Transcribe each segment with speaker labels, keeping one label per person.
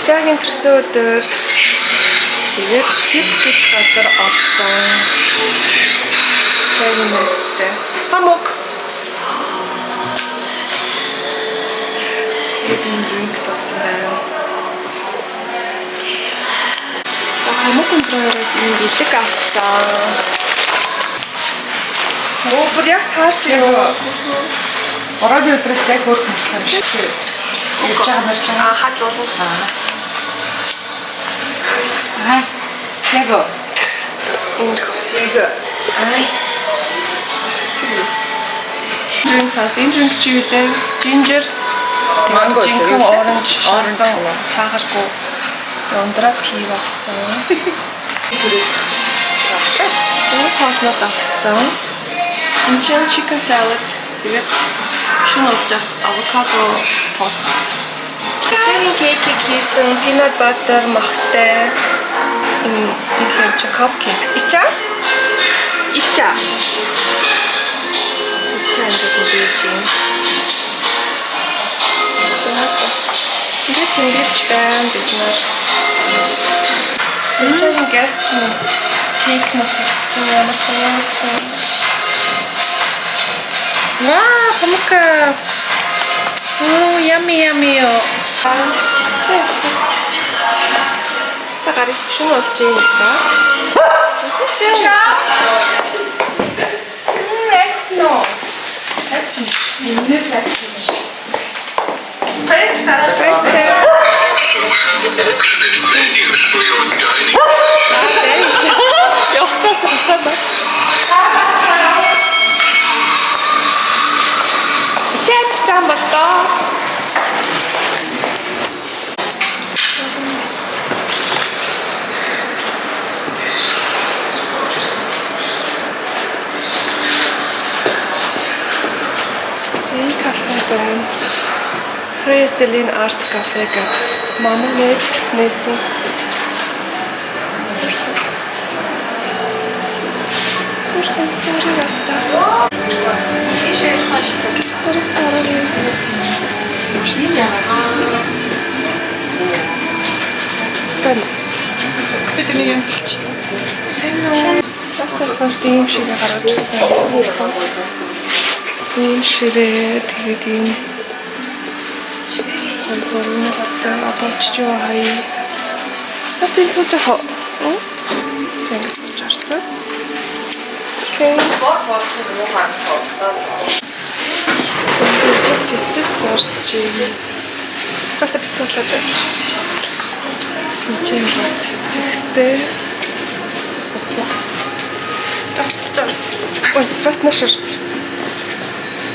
Speaker 1: Ичагийн төрсөн өдөр тэгээд Sip гэж газар орсон. Ичагийн найзтай. Памук. Тэгээд энэ drinks авсан байна. За Памук өндрөөс энэ бэлэг авсан. Мөө бүр яг таарч ирв.
Speaker 2: Ороогийн өдрөөс яг өөр хэмжлэх юм шиг. Ирж байгаа мэрж байгаа.
Speaker 1: Аа хаж болно.
Speaker 2: Аа. Яг
Speaker 1: Энэ
Speaker 2: яг аа.
Speaker 1: Drink sauce, энэ drink чи юу лээ? Ginger,
Speaker 2: Mango
Speaker 1: жинхэнэ
Speaker 2: шүү.
Speaker 1: orange шалсан,
Speaker 2: Orange.
Speaker 1: сахаргүй. Тэгээ ундраа пив авсан. Тэгээ хоолнод авсан. Энэ чинь chicken salad. Тэгээд шөнө уулж авокадо тост. Chicken cake хийсэн peanut butter махтай. Энэ юм чи cupcakes. Ича? Ича. Ича ингээд мэдээж юм. За за. Ингээд тэмдэглэж байна бид нар. Ичагийн guest нь cake насч чинь ямар хөөсөн.
Speaker 2: Ваа, памука. Оо, yummy yummy.
Speaker 1: За за. За гарыг шөнө болж юм за. За.
Speaker 2: Эксно. Эксно. Энэс эксно.
Speaker 1: Баярлалаа. За за. Явахтаас буцаад ба. Зэт чам болтоо. Зэн кафе байна. Фреселин арт кафе гэдэг. Манай найз нээсэн. Хүрхэн царай астаа. Царай царай. Байна.
Speaker 2: Бид нэг юм сэлч.
Speaker 1: Сайн уу? Бас болохоор ийм ширээ гаргаж ирсэн. Ийм ширээ тэгээд ийм зурнуудтай одоо очиж юу хаяа. Бас тийм сууж явах уу? Тийм ингэ сууж харсан. Окей. Тэгээд цэцэг зарж юм. Бас бисуулаад байна. Энд чинь цэцэгтэй. Ой, бас нашир.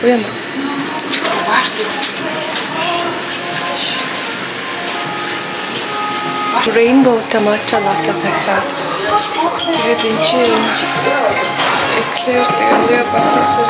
Speaker 1: Уяна. Rainbow matcha latte захиад. Тэгээд энэ чинь эклер тэгээд патисер.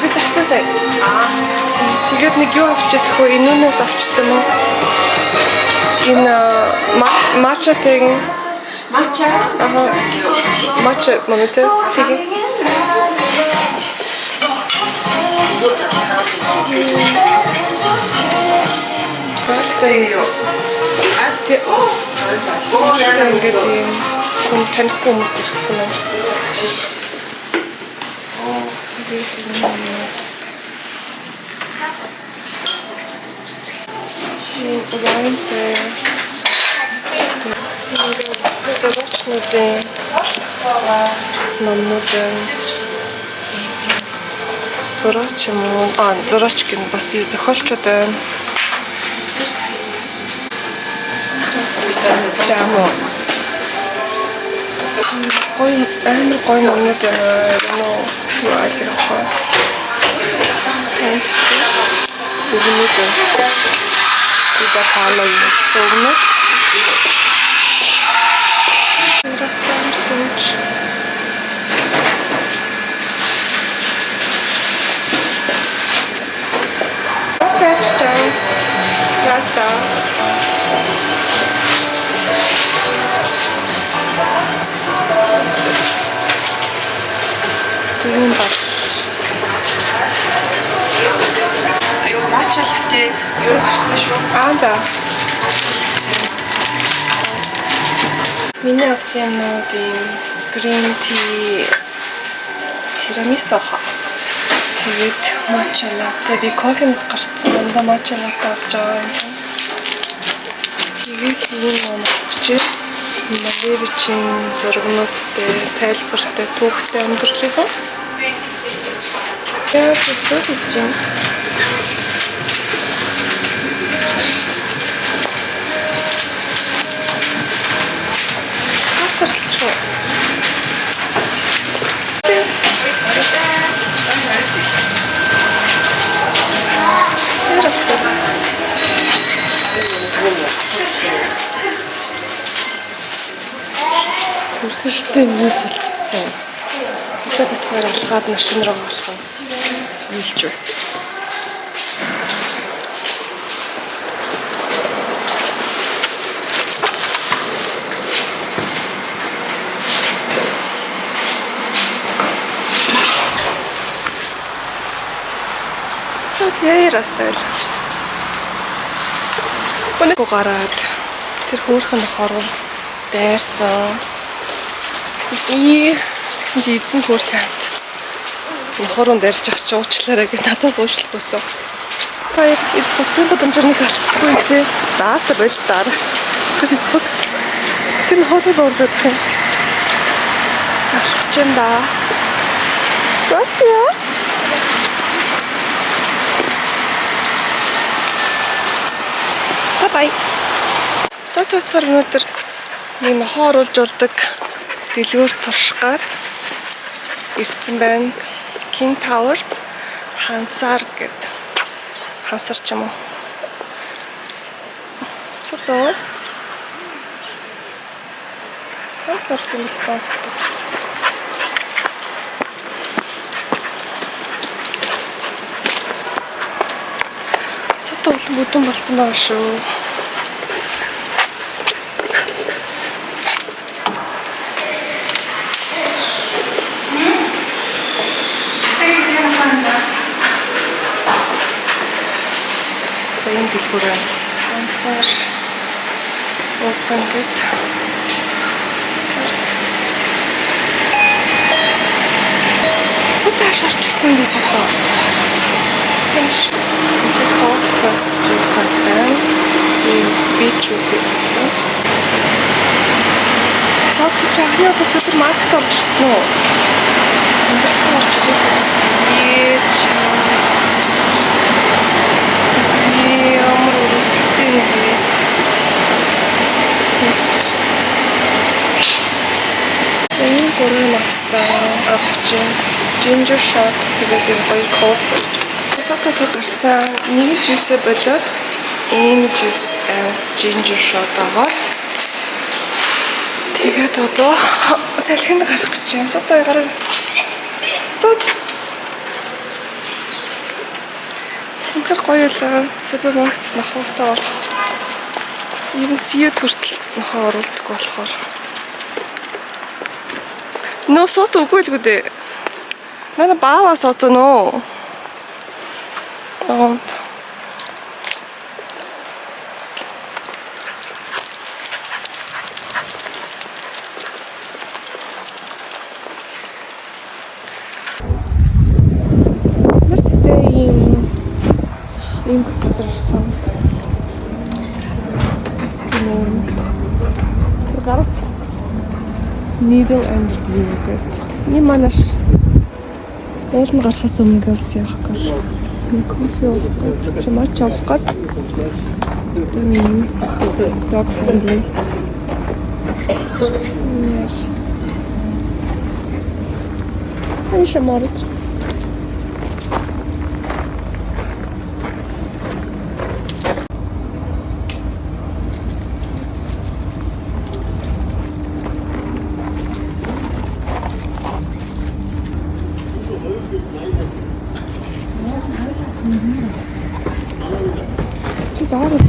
Speaker 1: Би зарцсан сая. Тэгээд нэг юу авчидах вэ? Энэ нүнээс авчид юм уу? Энэ матча тэгэн
Speaker 2: Матча.
Speaker 1: Аа. Матча мөн үү? Тэгэн. Баста юу? А тэ оо. Ингээд юм хүн танихгүй хүмүүс ирсэн байна. Тэгээд юм вайнтэй. Зурагчнуудын номнууд байна. Зураач юм уу? Аа, зураач гэн бас юу зохиолчуд байна. Жамо. Гоё амар гоё номнууд байна. Юм уу? Юу аль вэ? Өгнөд. Фрида Кало юм өгнөд. Ресторан сууж. Ийм бол.
Speaker 2: Аюу, matcha latte юу гарсан шүү.
Speaker 1: Аа, за. Миний авсан юмнууд ийм green tea, tiramisu ха. Тэгээд matcha latte, би кофенаас гарцсан. Дандаа matcha latte авч байгаа юм. Тэгээд ийм ном авчээ. Малевичийн зургнуудтай, тайлбартай, түүхтэй амьдралынхаа. Яа, зөвхөн хийж юм. Тартарлчих. Яарастай. Өрхөштэй миний зэлцсэн. Одоо бит хоёр алгаад машин руу алгана. Нийлж үү. Зээрастай байл. Өнөө гараад тэр хөөрхөн нохороо дайрсан. Тэгсэн чи эзэн хөөрхөн хамт нохороо дайрч ах чи уучлаарай гэж надаас уучлах байсан. Баяр эрс тутгийн гудамжаар нэг алдахгүй зэ. Дааста боль дараа. Тэр нохороо борлоод юм. Алхаж юм да. Застя. Bye bye. Сототфор өнөөдөр нэг нохоо оруулж болдог дэлгүүр турших гад ирсэн байна. King Tower-т хансар гэд. Хансар ч юм уу. Сото. Хансар юм л даа сото. Сото улам бүдүүн болсон байгаа шүү. За, энэ дэлгүүр байна. Хансар open гэт. Сото шарчсан би сото. Тэш. Энд cold press juice байна. Ийм beetroot юм. Сото чи анхны удаа супермаркет орж ирсэн үү? Амьдралд орж ирээд үзтээ. Ямар өрөвдөлттэй юм бэ? За, энэ гурван авсан авах чинь ginger shot, тэгээд энэ гоё cold press juice. Сото тэр гарсан нэг juice болоод энэ juice ginger shot аваад тэгээд одоо салхинд гарах гэж байна. Сото гараа. Сот. Үнэхээр гоё л супермаркет нохоотой орох. Even CU хүртэл нохоо оруулдаг болохоор. Нөө, сот үгүй л гүдээ. Нана баава сот нөө. Аа. Нэртээ ийм газар ирсэн. Юм. Тэр гарт Needle and View гэдэг. Ни манаш уулын гарахаас өмнө гэлс явах гал. Нэг кофе уух гээд, чи matcha авах гээд. Тэр нэг dog friendly. Яаш. Аиша морд. Чи заараа.